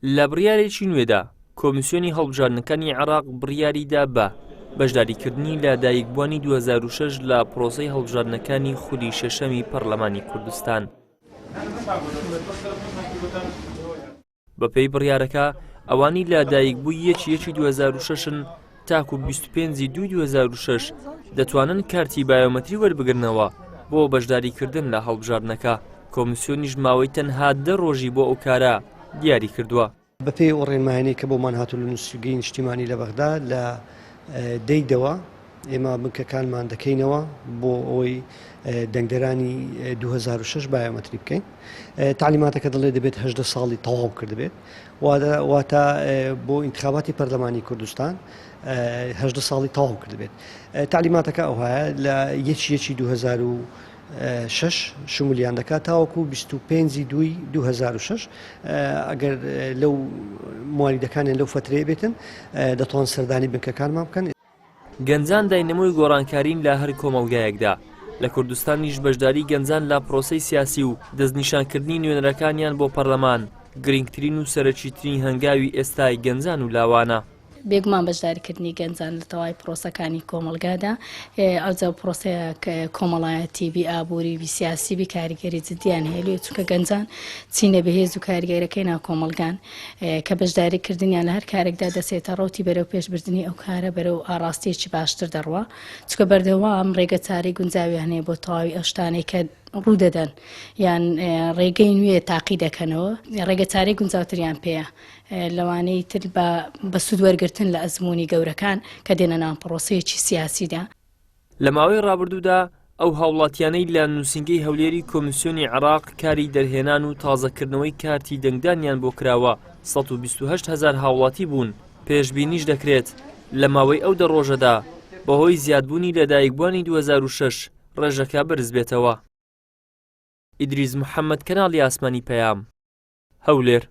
لە بڕیارێکی نوێدا، کۆمیسیۆنی هەڵبژاردنەکانی عێراق بڕیاریدا بە بەشداریکردنی لەدایکبووانی 2006 لە پرۆسەی هەڵبژاردنەکانی خولی شەشەمی پەرلەمانی کوردستان. بەپێی بڕیارەکە، ئەوانی لە دایکبووی یەکی یەکی 2006ن تاکو 25 دووی 2006 دەتوانن کارتی بایۆمەتری وەربگرنەوە بۆ بەشداریکردن لە هەڵبژاردنەکە، کۆمیسیۆنیش ماوەی تەنها دە ڕۆژی بۆ ئەو کارە دیاری کردووە. بەپێی ئەو ڕێنمایانەی کە بۆمان هاتوو لە نووسینگەی نیشتیمانی لە بەغدا لە دەی دەوە ئێمە بنکەکانمان دەکەینەوە بۆ ئەوەی دەنگدەرانی 2006 بایۆمەتری بکەین تعلیماتەکە دەڵێ دەبێت هەدە ساڵی تەواو کردبێت واتە بۆ ئینتخاباتی پەرلەمانی کوردستان هەدە ساڵی تەواو کردبێت تعلیماتەکە ئەوهایە لە یەکی یەکی 2006 شمولیان دەکات تاوەکو 25 دوی 2006 ئەگەر لەو موالیدەکانیان لەو فترەیە بێتن دەتوان سەردانی بنکەکانمان بکەن. گەنجان داینەمۆی گۆڕانکارین لە هەر کۆمەڵگایەکدا، لە کوردستانیش بەشداری گەنجان لە پرۆسەی سیاسی و دەستنیشانکردنی نوێنەرەکانیان بۆ پەرلەمان گرنگترین و سەرەکیترین هەنگاوی ئێستای گەنجان و لاوانە. بێگومان بەشداریکردنی گەنجان لە تەواوی پرۆسەکانی کۆمەڵگادا، ئەوجا پرۆسەیە کۆمەڵایەتی بی ئابووری بی سیاسی بی کاریگەری جدیان هەیە لێ چونکە گەنجان چینە بەهێز و کاریگەرەکەی ناو کۆمەڵگان کە بەشداری کردنیان لە هەر کارێکدا دەچێتە ڕەوتی بەرەو پێشبردنی ئەو کارە بەرەو ئاڕاستەیەکی باشتر دەڕوا چونکە بەردەوام ڕێگە چارەی گونجاویان هەیە بۆ تەواوی ئەو شتانەی کە ڕوودەدەن یان ڕێگەی نوێ تاقی دەکەنەوە ڕێگە چارەی گونجاوتریان پێیە لەوانەی تر بە بە سوود وەرگرتن لە ئەزموونی گەورەکان کە دێنە ناو پرۆسەیەکی سیاسیدا. لە ماوەی ڕابردوودا ئەو هاوڵاتیانەی لە نووسینگەی هەولێری کۆمیسیۆنی عێراق کاری دەرهێنان و تازەکردنەوەی کارتی دەنگدانیان بۆ کراوە 128 هەزار هاوڵاتی بوون، پێشبینیش دەکرێت لە ماوەی ئەو دە ڕۆژەدا بەهۆی زیادبوونی لەدایکبووانی 2006 ڕێژەکە بەرزبێتەوە. ئیدریس محەمەد، کەناڵی ئاسمانی پەیام، هەولێر.